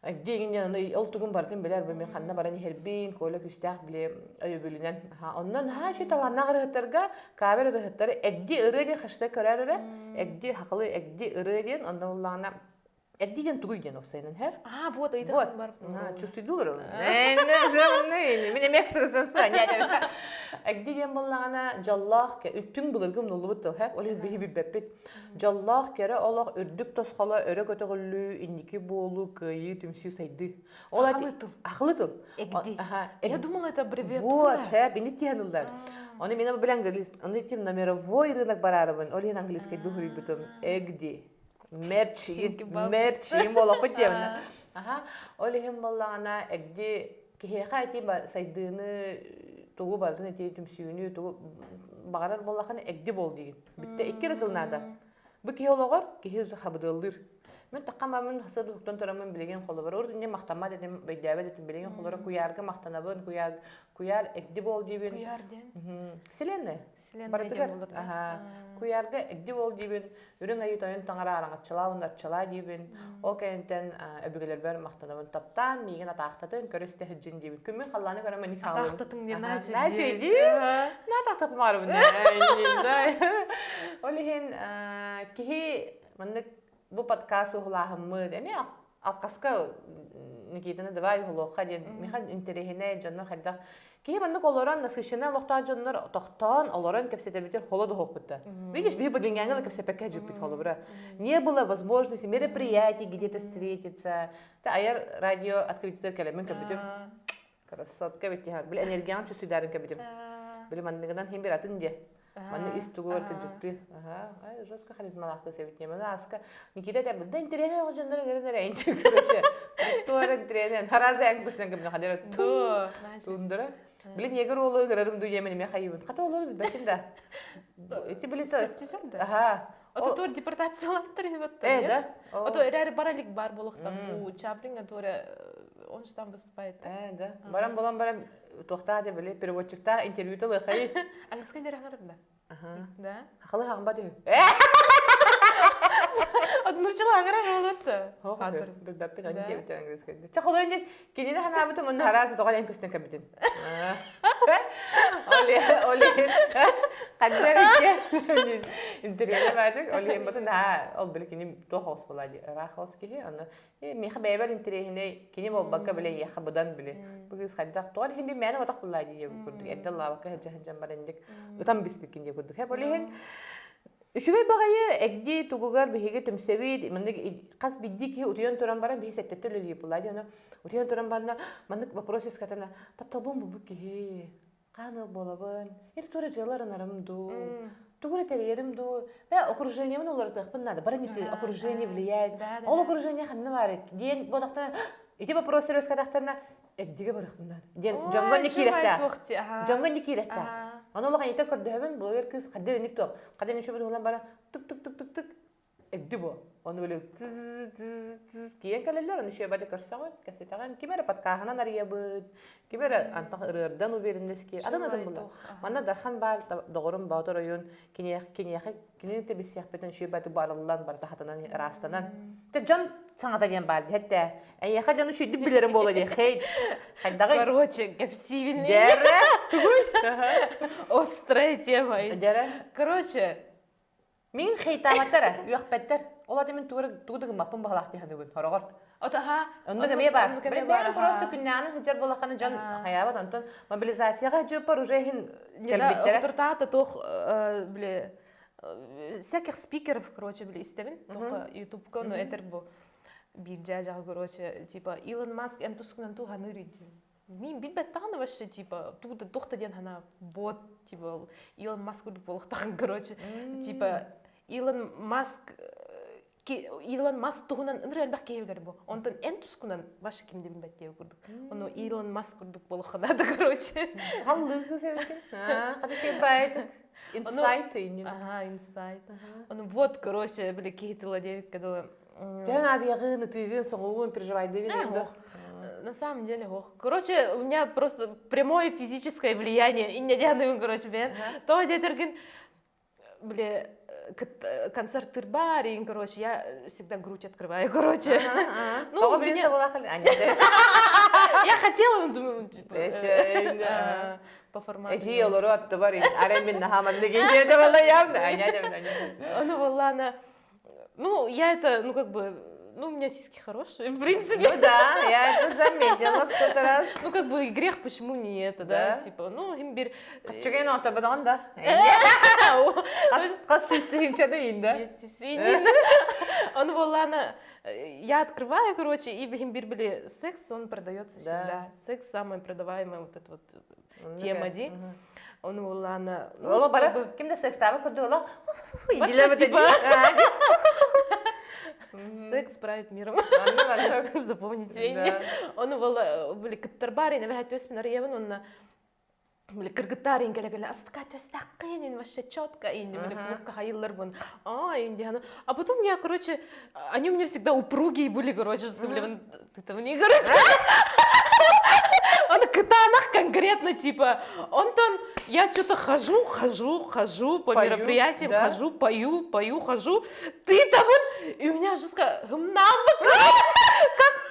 эгди игин диэн ол тугун барытын билэр бу мин ханна баран иһэрбин, Коля күүстээх били өйөбүлүнэн. Онно наһаа үчүгэй талааннаах ырыһыттарга кавер ырыһыттары эгди ырыа диэн хэштег көрөр эрэ, эгди хахылы эгди ырыа диэн онно буллаҕына эгди диэн тугуй диэн уопсайынан һэр. А, вот, ыйытан бар. Чувствуйдулар. Мин эмиэ экстрасенс Эгди диэн буоллаҕына дьоллоох үттүҥ былыргы умнуллубут тыл һэп ол иһин биһи билбэппит. Дьоллоох кэрэ олох үрдүк тосхоло өрө көтөҕүллүү, инники буолуу, кыайыы, түмсүү, сайдыы. Ол Ахылы тыл. Ахылы тыл. Эгди. Я думала, это аббревиатура. Вот, хэ, бини тиһэн ыллар. Оны мен билен английский, оны тем на мировой рынок барарыбын, ол иһин английский дуһуруйбутум. Эгди. Мерч, мерч, им болоппут диэбин. Аха, ол иһин боллаҕына эгди киһиэхэ ити сайдыыны тугу барытын ити түмсүүнү тугу баҕарар буоллахына эгди бол диигин. Бүттэ икки эрэ тыл наада. Бу киһи олоҕор киһи уже хабыдыаллыыр. Мин таххамамын хаса дуһуктан тураммын билигин холобур урут инньэ махтаммат этим өйдөөбөт этим билигин холоро куйаарга махтанабын куйаар куйаар эгди бол диибин. Куйаар диэн? Вселенная. Вселенная Барытыгар. диэн болор Аха. Куйаарга эгди бол диибин, үрүҥ айыы тойон таҥара араҥаччылаа унарчалаа диибин. Ол кэнниттэн өбүгэлэрбэр махтанабын таптаан, миигин атаахтатын, көрүстэ сылдьын диибин. Күммүн халлааны көрөн мин хаалабын. Атаахтатыҥ диэн Наачый дии. На атаахтапмаарыбын. Ол иһин киһи маннык бу подкаст уһулааһыммыт эмиэ алқаска Никитаны давай уһулуохха диэн миха интэриэһинэй дьоннор хайдах. Киһи маннык олорон насыщенный олохтоох дьоннор тохтоон олорон кэпсэтэбитин холо дохуоппутта. Видишь, биһи билиҥҥээҥи да кэпсэппэккэ дьүппүт холобура. Не было возможности мероприятий где-то встретиться. Та айар радио открытиетыгар кэлэммин көрбүтүм. Красотка бит тиһэн. Били энергияҕын чувствуйдарын көрбүтүм. Били манныгынан хим бир атын диэ. Манны ис тугугар кырдьыктыы. Аха, ай жестко харизмалаах кыыс эбит Маны аска Никита этэр да интэриэһэ оҕо дьоннор ыҥыран эрэ короче. Туора интэриэһэ хараза эҥ бусынан кымна хадера тундара. Блин, егер уолу ыҥырарым ду диэмэн эмиэ хайыбын. Хата уолу билбэтин да. Ити били Аха. Ото туор депортациялааттар үһү Э, да? Ото эрээри бара илик бар буолуохтан бу Чаплин туора он же там выступает. Э, да. Баран болон баран туохтаа да били переводчиктаа интервью ылыахай. Английский нэрэ хаҥарар да? Аха. Да? Халы хаҥба түһү. Однучала хаҥарар буолуот. Хатыр. Билбэппин он диэбитер английский. Чэ холойун диэн кинини ханаабытым онно хараас тоҕо эн көстөн кэбитин. Оли оли ханна икки интервью баатык оли батын аа ол били кини туох оҕус буолаа дии ыраах оҕус киһи онно миэхэ бэйэбэр интэриэһинэй кини буолбакка бile ийэхэ быдан били бу кыыс хайдах тоҕо иһин би мээнэ батах буллаа дии курдук эрдэ лаабакка сылдьа сылдьан баран дик ытан биспиккин диye курдук хэп ол иһин үчүгэй баҕайы эгди тугугар биһиги түмсэбит маннык хас биирдии киһи утуйан туран баран биһи сэттэтэ үлэлиир буллаа дии ону утуйан туран барна маннык вопрос үскатана тапталбын булбут киһи хаан ыал буолабын или туора дьыала арынарым дуу тугу эрэ тэрийэрим дуу бэ окружениебын уларытыахпын наада бары ити окружение влияет ол окружение ханна баар диэн буолахтана ити вопростар үөскэтэхтэринэ эгдигэ барыахпын наада диэн дьоҥҥо не киирэхтээх дьоҥҥо не киирэхтээх ону олох айыта көрдөһөбүн блогер кыыс хадыр иник туох хадыр ничего буолан бара тык тык тык тык тык Эгди бу. Ону били тыз киэн кэлэллэр, ону шөбөтө көрсөҕүн, кэпсэтэҕин. Ким эрэ подкаһынан арыйабыт, ким эрэ антах ырыардан уверенность киэр. Атын атын була. Манна Дархан баар доҕорум Боотур ойуун киниэхэ киниэхэ кинини те билсиэхпитин шөбөтө барыллан барыта хатанан ыраастанан. Те дьон саҥата диэн баар диһэтте. Эйиэхэ дьону шүйдүп билэрим буола диэ хейт. Хайдаҕый? Короче, кэпсиибин. Дэрэ, тугуй? Острая тема. Дэрэ. Короче, Мин хейтаабаттар ээ, үөхпэттэр. Ол аты мин тугу тугу да гыммаппын баҕалаах дии саныыбын, хороҕор. Отаха. Оннук эмиэ баар. Бэйэм просто күннээҕинэн сылдьар буоллаххына дьон хайаабат. Онтон мобилизацияҕа сылдьыппар уже иһин кэлбиттэрэ. Утуртаата туох били всяких спикеров, короче, били истэбин. Только ютубка, но этер бу биир дьээдьэҕэ, короче, типа Илон Маск эн тускунан туһаныыр иди. Мин билбэт даҕаны вообще типа тугу туох да диэн санаа бот типа Илон Маск курдук буолуохтаахын короче типа Илон Маск Илон Маск туһунан ыныры элбэх киһи билэр бу онтон эн тускунан вообще ким да билбэт диэбит курдук ону Илон Маск курдук буолуоххунаада короче Халлыгы себекен хата баайт инсайт ага инсайт ону вот короче били киһи тыла диэбиккэ дылы Төһөн аадыйаҕын, ытыыгын, соҕугун, переживайдыгын ох. На самом деле, ох. Короче, у меня просто прямое физическое влияние. И не дианыбын, короче, бэйэн. То диэтэргин, бile концерттыр бар, и, короче, я всегда грудь открываю, короче. Ну, Тоҕо билин сабылаахын? Я хотела, но думаю, типа, по формату. Эжи олору аттыбар, арай мин нахаманныгын диэдэ балайам. Ону боллана Ну, я это, ну, как бы, ну, у меня сиськи хорошие, в принципе. Ну да, я это заметила в тот раз. Ну, как бы, и грех, почему не это, да? да? Типа, ну, имбирь... Каччыгын отободон да. Қас сүүстүһүнчэ да Он волана, я открываю, короче, и имбирь были секс, он продается всегда. Секс самая продаваемая вот эта вот тема, ди. Он волана... Ола бара, ким да секстаба курду ола. Типа. Секс правит миром. Запомните. Он был были кыттарбар, и навяхать өспін арыябын, онна били кыргыттар ингеле келе астыка төстаккын вообще четко инди били клубка хайыллар бун а инди а потом я короче они у меня всегда упругие были короче били ты там не короче он кытаанах конкретно типа он там я что-то хожу хожу хожу по пою, мероприятиям да? хожу пою пою хожу ты там и у меня жестко как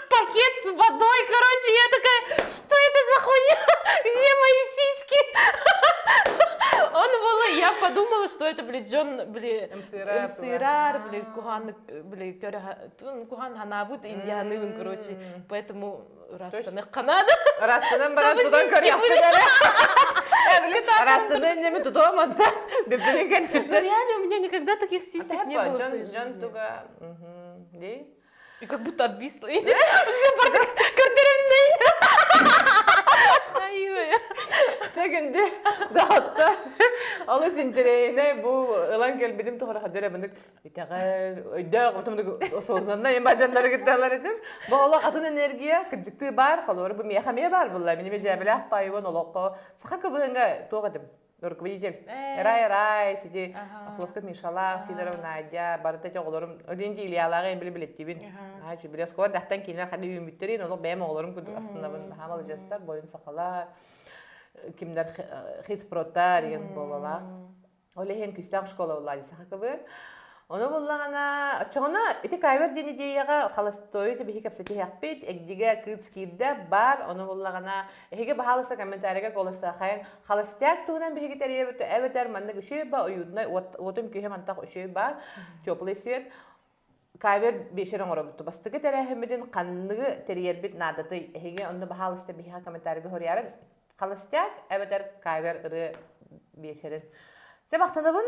пакет с водой короче я такая что это за хуйня где мои сиськи он было я подумала, что это, били, дьон, били, ымсыырар, били, куһаан, били, куһаан ханаабыт, индианыбын, короче. Поэтому ырастаны канада. Ырастанан баран тутан көрүөхпүт эрэ. Ырастанан неме тутуом онтон бүппүнүн кэнниттэн. Ну реально у меня никогда таких сисек не было. Дьон дьон туга ди. И как будто обвисла. Уже баргас көрдөрөмнөй. Чэгинди даҕатта олус интэриэһинэй бу ылан кэлбитим тухары хадыр эбиник итэҕэл өйдөөх отомдук осознанно эм бажаннары кытталар этим бу олох атын энергия кырдьыктыы баар холобура бу миэхэ эмиэ баар булла миниме дьээбэлээх паайыбын олоххо саха кыбыһыҥа туох этим руководитель Эрай Эрай сити Охловка Мишалаах Сидоров Надя барыта эти оҕолорум Олен Ильялааҕы эм били билеттибин Наачу били оскуола дахтан кинилэр хады үүммүттэрин олох бэйэм оҕолорум курдук астынабын наһаа маладьыастар бойун сахалар кимнэр хитспроттар деген буолалаах Ол иһин күүстээх школа буолла саха кыбыын. Ону буллаҕына, оччоҕуна ити кавер диэн идеяҕа холостою биһи кэпсэтиһэхпит, эгдигэ кыыс киирдэ бар, ону буллаҕына, эһиги баһаалыста комментарийга куоластаахайын холостяк туһунан биһиги тэрийэбит эбэтэр маннык үчүгэй ба уютнай уотум күүһэ мантах үчүгэй баар теплый свет кавер биэшер оҥоробут бастакы тэрээһиммитин ханныгы тэрийэрбит наадатый эһиги онно баһаалыста биһиэхэ комментарийга хоруйарын холостяк эбэтэр кавер ырыа биэшерин дьэ махтанабын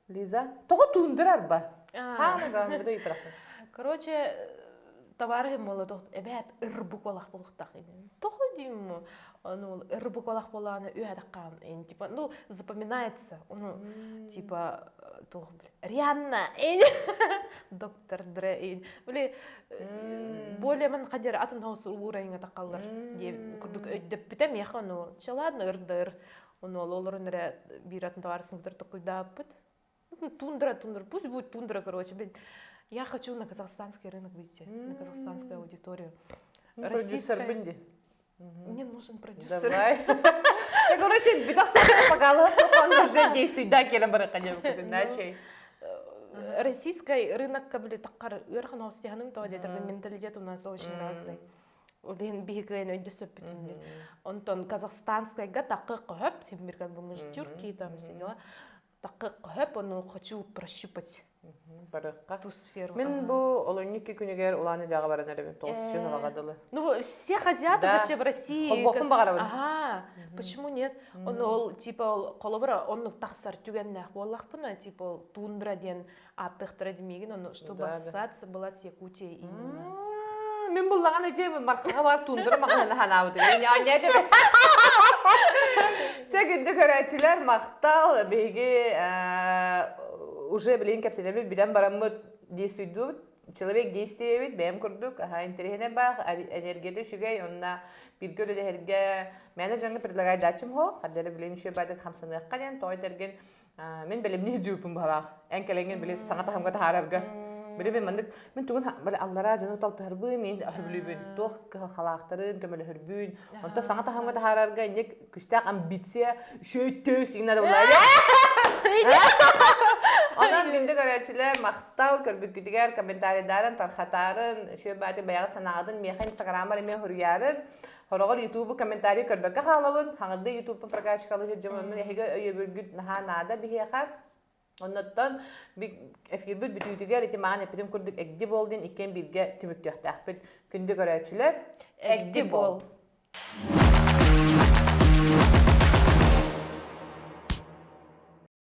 Лиза тоҕо туундурар ба Короче, товарищ молодох эбээт ырбык олах булуктах тоҕо диим ну ырбык олах буолаана үһэдэххаан типа ну запоминается ну типа туох Рианна доктор Дре били более мен хадер атын хоус уурайыңа таққаллар диye курдук өйдөппүтэ миэхэ ону чэ ладно ырдыр ону олорун эрэ биир атын товарысын кытары токуйдааппыт тундра тундра пусть будет тундра короче блин я хочу на казахстанский рынок выйти на казахстанскую аудиторию Продюсер ди. Мне нужен продюсер. Давай. Чэ, короче, бүтэх соҕус пока сохон уже действуйда келен барыкка диэбиккитин начей. Российский рынок били таққар ыарахан оҕус тоҕо диэтэр менталитет у нас очень разный. Ол биһиги өйдөсөппүт Онтон казахстанскайга таққы қөһөп, тимир как бы мы же тюрки там все дела. Таққы қөһөп, ону хочу прощупать Барыкка. ту сферу. Мин бу олонньук күнүгэр Улан Үдэҕэ баран эрэбин тоҕусчу сылаҕа дылы. Ну, всех азиатов Да. вообще в России. Холбуохпун баҕарабын. Ага, почему нет? Он ол типа ол холобура оннук тахсар түгэннээх буоллахпына, типа ол тундра диэн ааттыахтара димиигин, ону чтобы Да, да. ассоциация была с Якутией именно. Мин буллаҕан ити Марсаҕа бар тундра маҕаһына ханаабытым. Чэ күндү көрөөччүлэр махтал биһиги уже билигин кэпсэтэбит билэн бараммыт действуйдуубут человек действиебит бэйэм курдук аха интэриэһинэй баах энергията үчүгэй онна бииргэ үлэлэһэргэ мээнэ дьоҥҥо предлагайдааччым суох хаддары билигин үчүгэй баайдык хамсаныахха диэн тоҕо этэргин мин бэлэмнии дьууппун баһалаах эн кэлэҥҥин били саҥа таһымга таһаараргар били мин маннык мин тугун били аллараа дьону талтыһарбын мин өһөбүлүүбүн туох кыһалҕалаахтарын көмөлөһөрбүн онто саҥа таһымга таһаарарга инник күстээх амбиция үчүөйтөс инна да Онон күндү көрөөччүлэр махтал көрбүккүтүгэр комментарийдарын тархатаарын үчүгэй бааты бэйэҕит санааҕытын миэхэ инстаграммар эмиэ суруйаарын Хороҕор ютубу комментарий көрбөккө хаалабын. Хаҥырды ютубпун прокачкалыы сылдьаммын эһиги өйөбүлгүт наһаа наада биһиэхэ. Оннуттан эфирбит бүтүүтүгэр ити маан эппитим курдук эгди бол диэн иккиэн бииргэ түмүктүөхтээхпит. Күндү көрөөччүлэр, Эгди бол!